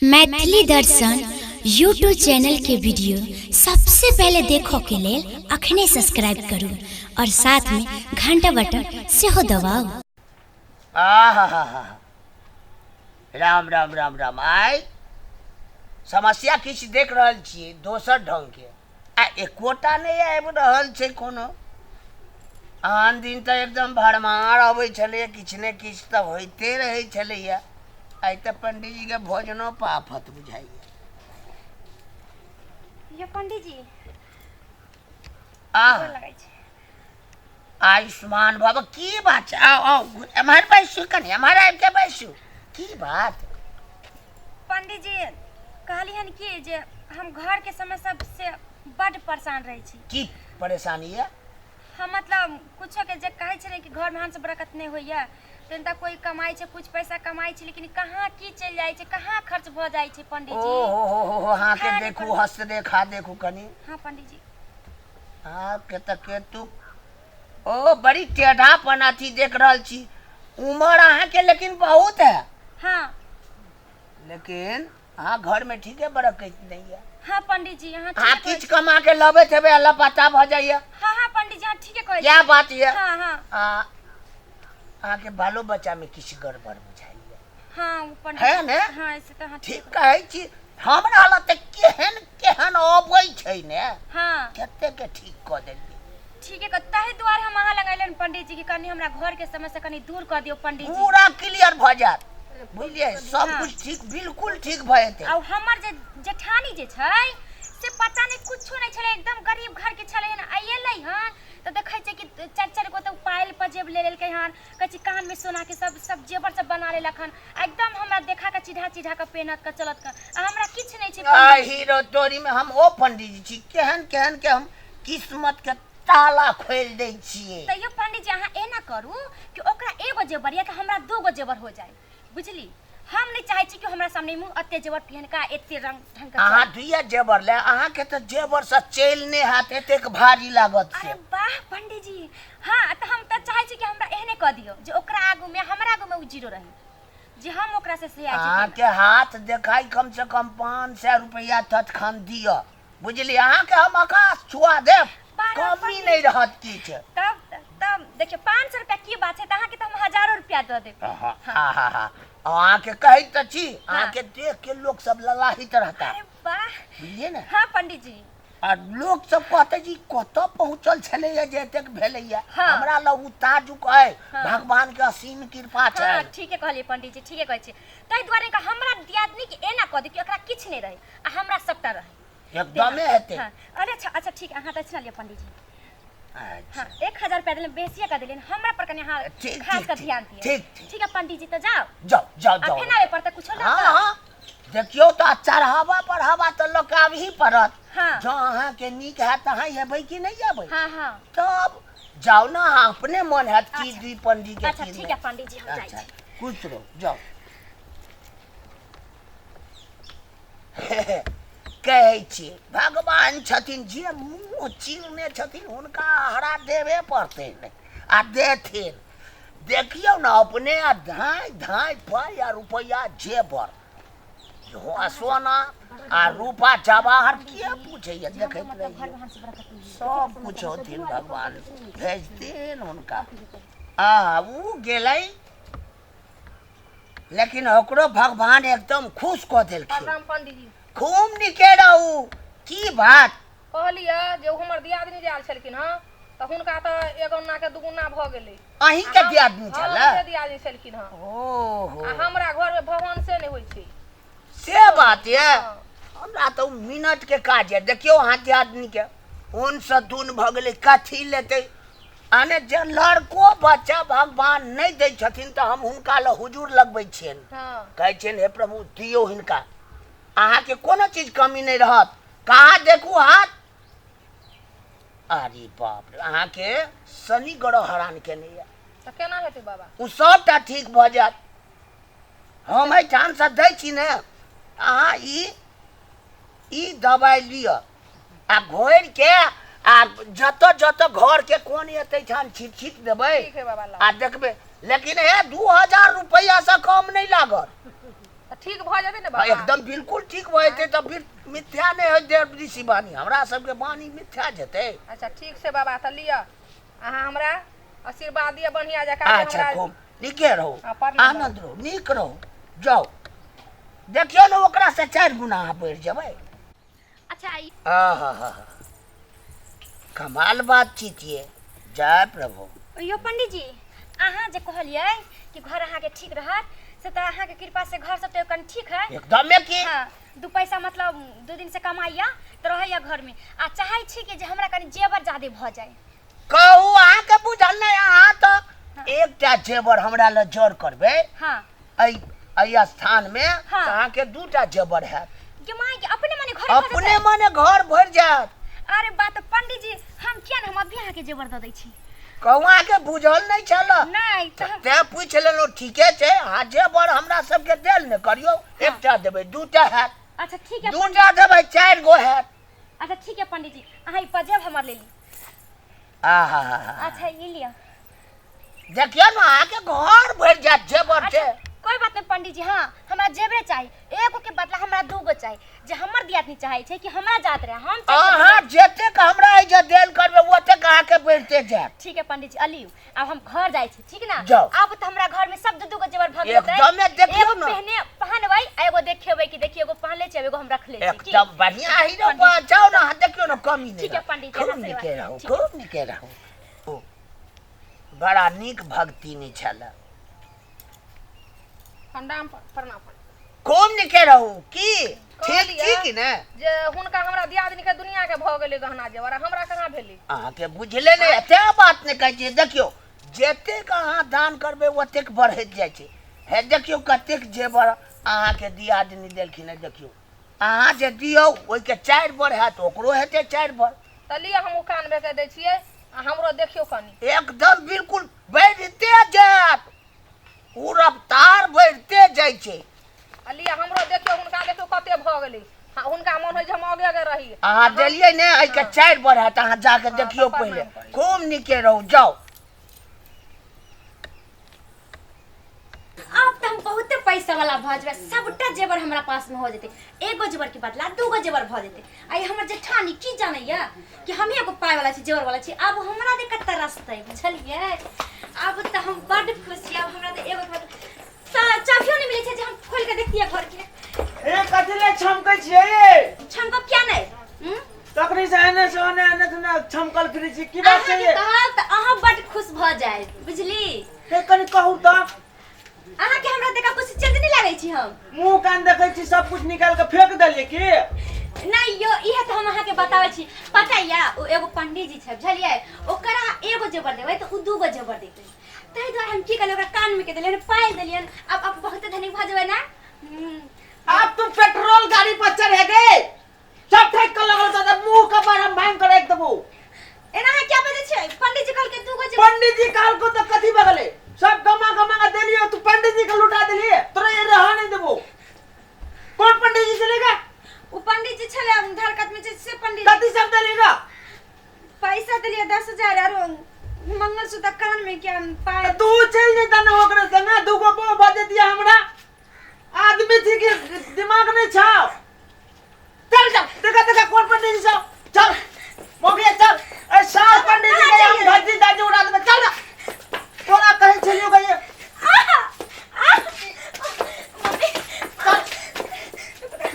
मैथिली दर्शन YouTube channel के video सबसे पहले देखो के लेल अखने सब्सक्राइब करू और साथ में घंटा बटन सेहो दबाउ। आहा राम राम राम राम। आइ समस्या किछु देख रहल छियै दोसर ढङ्गके, आ एकोटा नहि आबि रहल छै कोनो। आन दिन तऽ एकदम भरमार अबै छलैए, किछु ने किछु तऽ होइते रहै छलैए। आइ तऽ पंडीजीके भोजनो पर आफत बुझाइए। यो पंडीजी, आ गोर लगै छै। आयुष्मान बाबा, की बात छै? आउ आउ, एम्हर बैसू, कनि एम्हर आबि के बैसू। की बात? पंडीजी, कहली हन कि जे हम घर के समय सबसे बड परेशान रहै छी। की परेशानी यऽ? हम मतलब कुछो के जे कहै छै ने कि घर में हमसे बरकत नहीं होइए, तहन तऽ कोई कमाइ छै, कुछ पैसा कमाइ छै, लेकिन कहाँ की चलि जाइ छै, कहाँ खर्च भऽ जाइ छै पंडीजी। ओ हो हो हो हो, अहाँके खाने देखू, पर- हस्तरेखा देखू कनि। हाँ पंडीजी। अहाँके तऽ केतु ओ बड़ी टेढ़ापन अथी देख रहल छी। उमर अहाँके लेकिन बहुत है। हाँ। लेकिन अहाँ घर में ठीके बरकत नहीं है। हाँ पंडीजी, अहाँ अहाँ ठीके कहै किछु कमा के लबैत हेबै, लापता भऽ जाइए। छी। हाँ हाँ पंडीजी, अहाँ ठीके कहै छी। क्या बात यऽ? हाँ हाँ। आ अहाँके बालो बच्चा में किछु गड़बड़ बुझाइए। हाँ ओ पंडीजी। है ने? हाँ, ऐसे तऽ अहाँ ठीक कहै छी। हमरा लग तऽ केहन केहन अबै छै ने। हाँ। कते के ठीक कऽ देलियै। ठीके कह, ताहि दुआरे हम अहाँ लग अयलियन पंडीजी कि कनि हमरा घर के समस्या कनि दूर कऽ दियौ पंडीजी। पूरा क्लियर भऽ जायत, बुझलियै? सब हाँ। कुछ ठीक, बिल्कुल ठीक भऽ जेतै। आ हमर जे जेठानी जे छै से पता नहि कुछो नहि छलै, एकदम गरीब घर के छलै हन। आ एलै हन तऽ देखै छै कि चारि चारि गो तऽ पायल पजेब ले लेलकै हन, कहै छै कान में सोना के सब सब जेवर सब बना लेलक हन। आ एकदम हमरा देखा के चिढ़ा चिढ़ा के पेनत के चलत के, आ हमरा किछु नहि छै आ पंडीजी। हीरो तोरी में हम ओ पंडीजी छी, केहन केहन के हम किस्मत के ताला खोलि दै छियै। तैयो पंडीजी अहाँ एना करू कि ओकरा एगो जेवर या कि हमरा दूगो जेवर हो जाए, बुझली? हम नहीं चाहे छी कि हमरा सामने मुँह एते जेवर पहिन के एते रंग ढंग के अहाँ चली। दुइया जेवर ले, अहाँके तऽ जेवर से चलि नहि हैत, एतेक भारी लागत से। अरे वाह पंडीजी, हाँ तऽ हम तऽ चाहे छी कि हमरा एहने कऽ दियौ जे ओकरा आगू में हमरा आगू में उ जीरो रहे, जे हम ओकरा से से अहाँके हाथ देखाइ कम से कम 500 रुपैआ तत्खन दिअ, बुझलियै? अहाँके हम आकाश छुआ देब, कमी नहि रहत किछु। तब तब देखियौ, 500 रुपया की बात छै, तऽ अहाँके तऽ हम हजारो रुपया दऽ देब। हाँ, अहाँके कहैत तऽ छी, अहाँके देख के लोक सब ललाहित रहता। अरे वाह, बुझलियै ने? हाँ पंडीजी। आ लोक सब कहते जी कतऽ पहुँचल छलैया जे एतेक भेलैया। हाँ। हमरा लग ओ ताजुक अइ। हाँ। भगवान के असीम कृपा छै। हाँ, ठीके कहलियै पंडीजी, ठीके कहै छी। ताहि दुआरे कि हमरा दियादनी के एना कऽ दियौ कि ओकरा किछु नहि रहै आ हमरा सबटा रहै। एकदमे हेतै। हाँ, अरे अच्छा अच्छा ठीक, अहाँ तऽ छलियै पंडीजी। अच्छा। हाँ, 1000 रुपया देलियनि, बेसिए कऽ देलियनि, हमरा पर कनि अहाँ ठीक, खास ठीक, कऽ ठीक, ध्यान दिअ। ठीक, ठीक। ठीक है पंडीजी, तऽ जाउ। जाउ जाउ। आ जाउ। फेर आबे पड़तै कुछो लऽ हाँ कऽ? हाँ, देखियौ तऽ चढ़ावा बढ़ावा तऽ लऽ कऽ आबही पड़त। हाँ। जँ अहाँके नीक हैत तऽ अहाँ एबै कि नहि एबै? हाँ हाँ। तब जाउ ने, अहाँ अपने मन हैत की अच्छा। दी पंडी के। अच्छा की ठीक नहि। है पंडीजी, हम जाइ अच्छा छी। खुश रहू, जाउ। कहै छी भगवान छथिन जे मुँह चिरने छथिन, हुनका हरा देबे पड़तै आ देथिन। देखियौ ने अपने, आ धाँइ धाँइ पाइ आ रुपैआ, जेवर आ सोना आ रूपा जवाहर के पूछैया, देखैत रहियौ सब कुछ होथिन, भगवान भेजथिन हुनका। आ उ गेलै, लेकिन ओकरो भगवान एकदम खुश कऽ देलखिन। प्रणाम पंडीजी। खूब नीके रहू। की बात? कहलियै जे ओ हमर दियादनी जे आयल छलखिन हँ, तऽ हुनका तऽ एगो के दुगुना भऽ गेलै। अहीं के दियादनी हँ, छलै? हमरे दियादनी छलखिन हँ। ओहो। आ हमरा घरमे भवन से नहि होइ छै। से बात ये? हँ। हमरा तऽ ओ मिनट के काज यऽ। देखियौ, अहाँ दियादनी के ऊनसँ दून भऽ गेलै, कथी लेतै? आने जे लड़को बच्चा भगवान नहि दै छथिन तऽ हम हुनका लए हुजूर लगबै छियनि। हाँ। कहै छियनि, हे प्रभु, दियौ हिनका, अहाँके कोनो चीज कमी नहि रहत। कहाँ देखू हाथ? अरे बाप रे, अहाँके शनि ग्रह हरान केने यऽ। तऽ केना हेतै बाबा? ओ सबटा ठीक भऽ जायत। हम एहिठामसँ दै छी ने, अहाँ ई ई दबाइ लिअ आ घोरि के आ जतऽ जतऽ घर के कोन यऽ ताहिठाम छीट छीट देबै। ठीक है बाबा, लाउ। आ देखबै, लेकिन हे, 2000 रुपैआसँ कम नहि लागत। तऽ ठीक भऽ जेतै ने बाबा? एकदम बिल्कुल ठीक भऽ जेतै। तऽ फिर मिथ्या नहि होइत देव ऋषि वाणी, हमरा सबके वाणी मिथ्या जेतै। अच्छा ठीक छै बाबा, तऽ लिअ अहाँ हमरा आशीर्वाद दिअ बढ़िआँ जकाँ जे अच्छा हमरा खूब नीके रहू, हाँ, प्रणाम। आनंद रहू, नीक रहू। जाउ देखियौ ने ओकरा से 4 गुना अहाँ बढ़ि जेबै। अच्छा आहा कमाल बातचीत ये, जय प्रभु। यो पंडीजी, अहाँ जे कहलियै कि घर अहाँके ठीक रहत, से तऽ अहाँके कृपा से घर सब तऽ कनि ठीक है एकदमे की। हाँ, 2 पैसा मतलब 2 दिन से कमाइया तऽ रहैया घर में। आ चाहै छी कि जे हमरा कनि जेवर ज्यादे भऽ जाय। कहू अहाँके बुझल नहि, अहाँ तऽ एकटा जेवर हमरा लए जर करबै। हाँ। एहि स्थान में। हाँ। तऽ अहाँके 2टा जेवर हैत। के माय के अपने मने घर भऽ अपने जेतै? मने घर भरि जायत। अरे बात पंडीजी, हम किया ने हम अभी अहाँके जेवर दऽ दै छी। कहू अहाँके बुझल नहि छल? नहि तऽ हम तें पूछि लेलहुँ। ठीके छै, अहाँ जेवर हमरा सबके देल ने करियौ। एकटा देबै 2टा हैत। अच्छा ठीक है। 2टा देबै 4 गो हैत। अच्छा ठीक है पंडीजी, अहाँ ई पजेब हमर ले ली। आहा। अच्छा ई लिअ। देखियौ ने अहाँके घर भरि जायत जेवर अच्छा से। कोई बात नहीं पंडीजी, हाँ हमरा जेवरे चाही, एगो के बदला हमरा 2 गो चाही। जे हमर दियादनी चाहे छै कि हमरा जात रहे, हम चाहै छी अहाँ जतेक हमरा एहि जे देल करबै ओतेक अहाँके बढ़िते जायत। ठीक है पंडीजी, अलियौ आब हम घर जाइ छी, ठीक ना? जाउ। आब तऽ हमरा घर में सब 2-2 गो जेवर भऽ गेल। एकदमे देखियौ एगो ने। पहने पहनबै आ एगो देखेबै कि देखियौ एगो पहनले छी, एगो हम रखले छी। की? एकदम बढ़िया ही रहो, पंडीजी। जाउ ने अहाँ देखियौ ने कमी नहि ठीक है रहत। पंडीजी, खूब अहाँ नीके आशीर्वाद। रहू, ठीक है। खूब नीके रहू। ओ, बड़ा नीक भक्ति नहि छल। प्रणाम प्रणाम। खूब नीके रहू की ठीक कहलियै छी कि ने? जे हुनका हमरा दियादनी के दुनिया के भऽ गेलै गहना जेवर, आ हमरा कहाँ भेलै? अहाँके बुझले नहि, एते बात नहि कहै छियै। देखियौ जतेक अहाँ दान करबै ओतेक बढ़ैत जाइ छै। हे देखियौ कतेक जेवर अहाँके दियादनी देलखिन हेँ। देखियौ अहाँ जे दियौ ओहिके 4 बर हैत, ओकरो हेतै 4 बर। तऽ लिअ हम ओ कानमे के दै छियै आ हमरो देखियौ कनि। एकदम बिल्कुल बढ़िते जायत, ओ रफ्तार बढ़िते जाइ छै। आ लिअ हमरो देखियौ, हुनका देखियौ कते भऽ गेलै। हाँ, हुनका मन होइ जे हम आगे आगे रही। अहाँ देलियै ने एहिके 4 बर हैत, अहाँ जाके हाँ, देखियौ तऽ प्रणाम पहिले। करी। खूब नीके रहू, जाउ। आब तऽ हम बहुते पैसा वाला भऽ जेबै, सबटा जेवर हमरा पास में हो जेतै। एगो जेवर के बदला 2 गो जेवर भऽ जेतै। आ ई हमर जेठानी की जानैया कि हमही एगो पाय वाला छी, जेवर वाला छी। आब हमरा देख कऽ तरसतै, बुझलियै? आब तऽ हम बड्ड खुश छी। आब हमरा तऽ एगो के बदला चाभियो नहि मिलै छै जे हम खोलि कऽ देखतियै घर के। ए कथी ले छमकै छियै ये? छमकब किया नहि? तखनी से एने से ओने एने से ओने छमकल फिरै छी, की बात छै अहाँके ये? कहब तऽ अहाँ बड्ड खुश भऽ जायब, बुझली? हे कनि कहू तऽ। अहाँके हमरा देखा कुछ चेंज नहि लागै छी हम? मुँह कान देखै छी सब कुछ निकाल के फेंक देलियै की? नहि यो, इहे तऽ हम अहाँके बताबै छी। पता या ओ एगो पंडीजी छै, बुझलियै? ओकरा अहाँ एगो जेवर देबै तऽ ओ 2 गो जेवर देतै। ताहि दुआरे हम की कहलियै, ओकरा कान में के देलियनि, पायल देलियनि। आब आप बहुते धनिक भऽ जेबै ने। अब तू पेट्रोल गाड़ी पर चढ़े गए, सब ठेक के लगल तऽ मुँह के पर हम भांग के राखि देबो। एना अहाँ क्या बजै छियै? पंडीजी कहलकै 2 गो जेवर। पंडीजी कहलको तऽ कथी भऽ गेलै? सब गमा गमा के देलियै, तू पंडीजी के लुटा देलियै, तोरा ये रह नहीं देबो। कौन पंडीजी चलेगा? ओ पंडीजी छलै धरकत में छै से पंडीजी। कथी सब देलिएगा? पैसा देलियै 10,000 आरो मंगलसूत्र कान में क्या पायल। तू चल जेता ना ओकरे संगे, 2 गो बो बजे दिया हमरा। आदमी छी कि दिमाग नहीं छाव। चल चल देखा देखा कौन पंडीजी सब, चल मोगिया चल। ए सार पंडीजी के हम धज्जी दाजी उड़ा देबे, चल ना। तोरा कहै छलियो गए।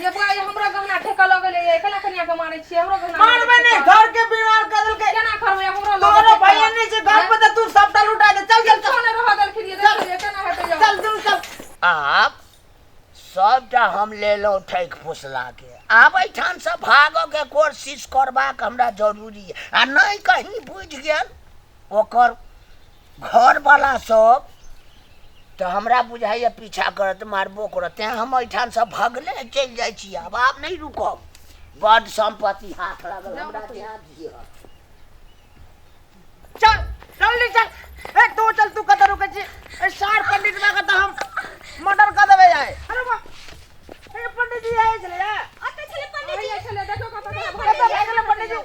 ये बुआ, ये हमरा गहना ठेका लगल ये, केना कनिया के मारै छियै? हमरो गहना मारबे नहीं, घर के बीमार कर देलकै। केना करबै? हमरो तोरो भैया नहीं छै घर पर तऽ तू सबटा लुटा दे। चल चल चल, नहि रह देलखिन ये, देखियै केना हेतै यौ। चल तू चल। आब सबटा हम लेलहुँ ठकि फुसला के। आब एहिठामसँ भागऽके कोशिश करबाक हमरा जरूरी है। आ नहि कहीं बुझि गेल ओकर घरवला सब तऽ हमरा बुझाइए पीछा करत, मारबो करत। तेँ हम एहिठामसँ भगले चलि जाइ छी। आब आब नहि रुकब, बड्ड सम्पत्ति हाथ लागल हमरा, ध्यान दिअ। चल जल्दी चल। ए तू चल, तू कतऽ रुकै छी? ए सार पंडित बा के तऽ हम मर्डर कऽ देबै आइ। अरे वाह, ए पंडित जी आयल छलै। अतऽ छलै पंडीजी। आयल छलै, देखियौ कतऽ कतऽ भए गेलै पंडित जी?